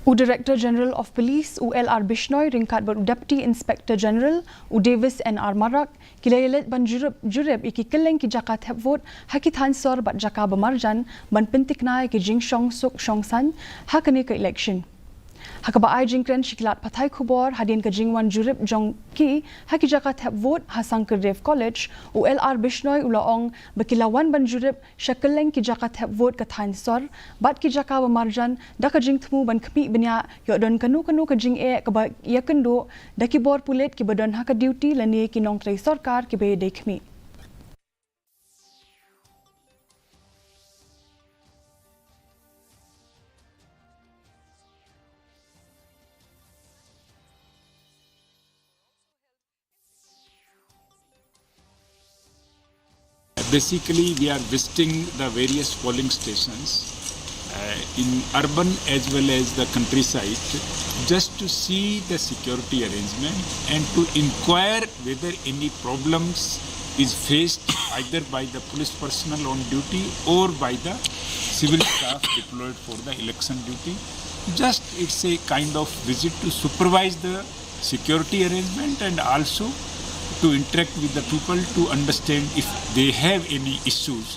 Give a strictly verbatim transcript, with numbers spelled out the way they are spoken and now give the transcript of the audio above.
U Director General of Police, u L R Bishnoi, ryngkat bad u Deputy Inspector General, u Davis N R Marak, ki la ïaleit ban jurip, jurip ïa ki kylleng ki jaka thep vote ha ki thaiñ sor bad jaka ba marjan ban pyntikna ïa ki jingshong suk shong saiñ ha kane ka election. Ha kaba ai jingkren sha ki lad pathai khubor hadien ka jingwan jurip jong ki ha ki jaka thep vote ha Sankar Dev College, u L R Bishnoi u la ong ba ki la wan ban jurip sha kylleng ki jaka thep vote ka thaiñ sor bad ki jaka ba marjan da ka jingthmu ban khmih bniah ïoh don kano kano ka jingeh kaba ïakynduh da ki bor pulit kiba don ha ka duty lane ki nongtrei sorkar kiba ïadei khmih. Basically, we are visiting the various polling stations uh, in urban as well as the countryside, just to see the security arrangement and to inquire whether any problems is faced either by the police personnel on duty or by the civil staff deployed for the election duty. Just it's a kind of visit to supervise the security arrangement and also to interact with the people to understand if they have any issues